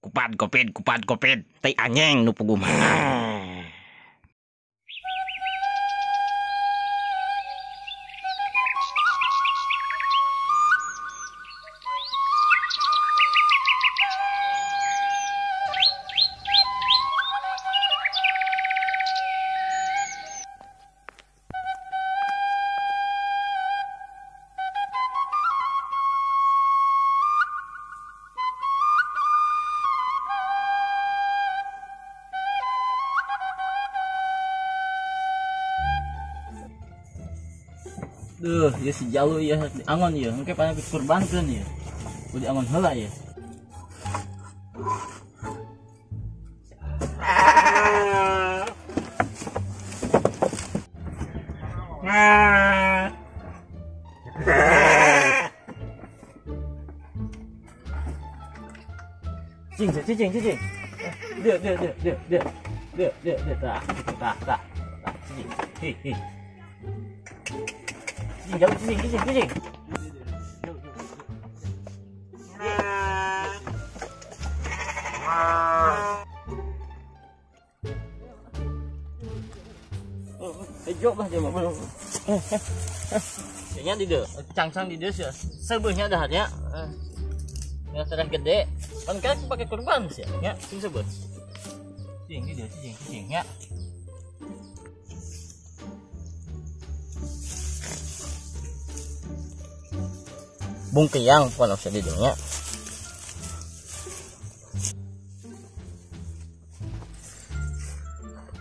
Kupad kopid kupad kopid tai anjing nu puguh mah. Duh, ya si jalu ya angon ya, engke paling dikurbankeun ya. Kudu angon heula ya. Cing, cing, cing, cing. Dia, dia, dia, dia, dia. Dia, dia, dia, tak, tak, tak. Cing, hi, hi. Jauh, cing, cing, cing. Hijau lah dia mah. Kayaknya di dia, cangcang di dia sih. Sebelumnya daharnya. Yang sedang gede. Kan kan pakai kurban sih, ya, sing sebut. Cing di dia, cing, cing, ya. Bungkeyang pun usah di dinya.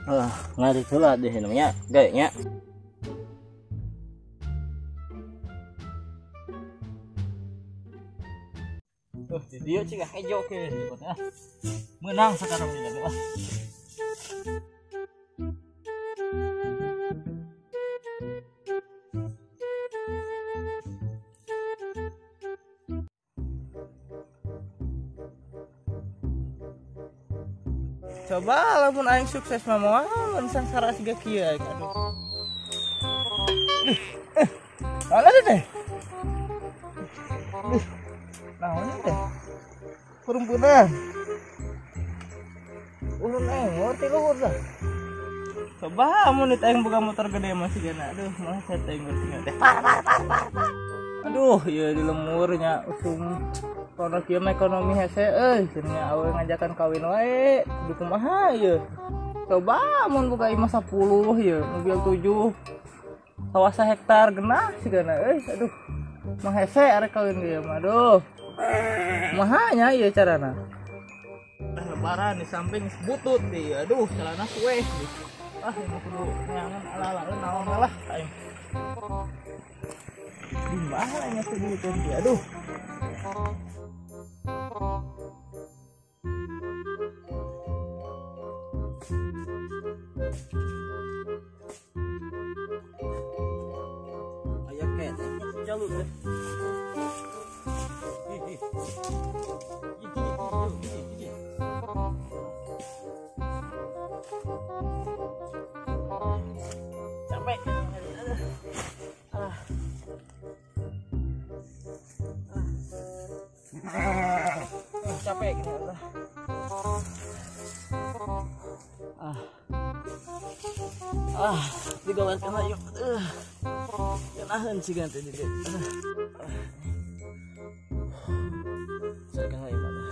Ah, ngarit heula deh namanya, gayanya. Tuh, di dieu cing hejo ke ah. Menang sekarang ini lah. Coba lamun aing sukses mah moal mun sangsara siga kieu aing aduh. Naon teh? Naon teh? Perumpunan. Ulun aing ngerti luhur dah. Coba mun aing boga motor gede mah sigana aduh malah saya teh ngerti teh. Par par par par. Aduh ieu di lemurnya usum. Kono kieu mah ekonomi hese euy cenah awe ngajakan kawin wae kudu kumaha ieu. Coba mun boga imah 10 ieu, mobil 7. Sawah sahektar genah sigana euy aduh. Mah hese arek kawin ieu mah aduh. Kumaha nya ieu carana? Lebaran di samping butut deui aduh celana suwe. Ah ieu kudu neangan ala-ala naon lah aing. Di mana nya tuh duit aduh. Aya keneh jalur teh. Capek. Capek gini Allah. Digawankan ayo. Kenahan sih ganti di dia. Saya kena ibadah.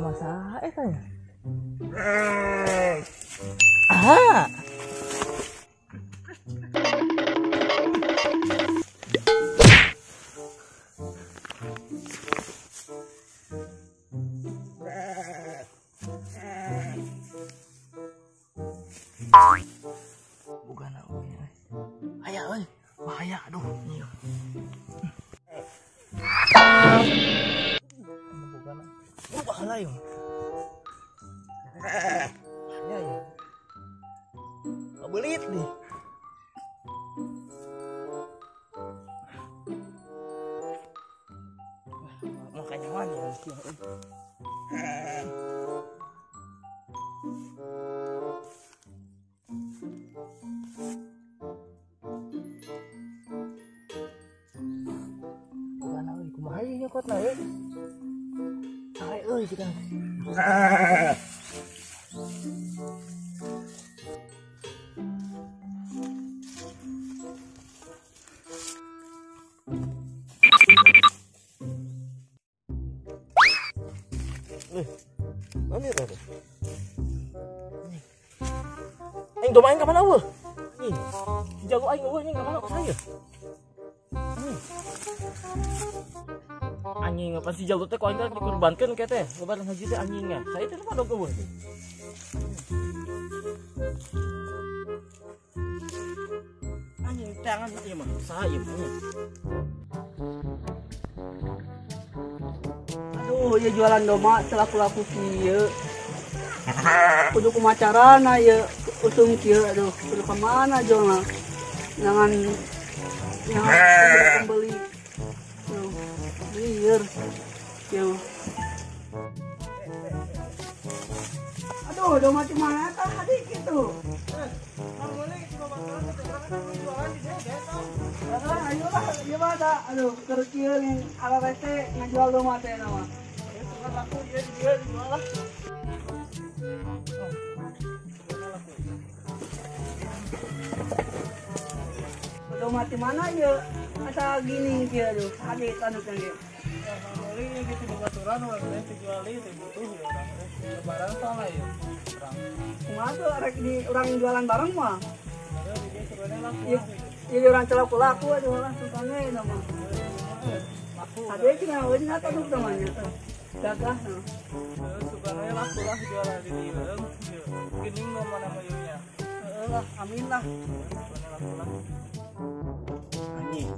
Masa tanya. Aha. Bukan aku ya. Ayah, oi. Bahaya aduh. Bukan. Oh, bahaya yo. Bahaya ya. Kabelit nih. Makanya mana ya. Bukan euy, kumaha ieu nyokotna euy. Sae euy sih kan. Mana itu? Aing domba aing ka mana eueuh? Ih, jago aing eueuh nya ka mana saya? Anjing apa si jago teh ku aing teh dikurbankeun ke teh. Lebaran haji teh anjingnya. Saya teh mah dog eueuh. Anjing tangan ieu mah saha ieu anjing. Aduh, ieu jualan domba selaku-laku kieu. Kudu kumaha carana ieu usum kieu aduh, kudu ka mana jualna? Jangan jangan pembeli. Tuh, lieur. Kieu. Aduh, domba di mana tah tadi kitu? Ayo lah, ieu mah da, aduh, keur kieu nih ala rese ngajual domba teh mah. Laku ieu di dieu dijual lah. Domba di mana ieu? Asa gini kieu aduh, ade tanduk ge. Ya, meuli gitu babaturan urang teh dijuali teh butuh ya urang teh. Lebaran soalnya ya. Urang. Kumaha tuh rek di urang jualan bareng mah? Heeh, di dieu sebenarnya laku. Iya, jadi urang celak laku aduh lah sukanya eta mah. Laku. Ade cenah euy nya tanduk namanya. Gagah no. Heeh, sukanya laku lah jualan di dieu. Geuning nu mana mah ieu nya. Heeh lah, amin lah. Sukanya laku lah. Anjing.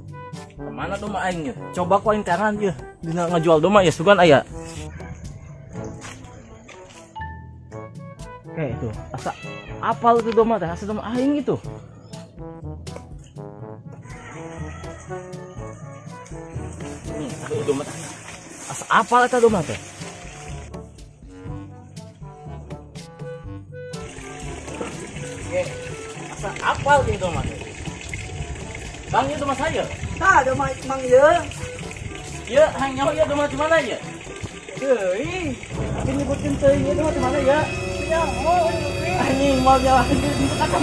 Kemana domba aing ye? Coba ku aing tangan ye. Dina ngajual domba ya sugan aya. Oke itu. Asa apal itu domba teh, asa domba aing itu. Nih, aduh domba teh. Asa apal eta domba teh. Oke, asa apal ieu domba teh. Bang, ieu domba saya. Tah, domba mang ieu. Ieu hang nyaho ieu domba di mana ieu? Teuing. Tapi nyebutkeun teuing ieu domba di mana ya? Ya, oh, anjing mau nyalahin di tekan.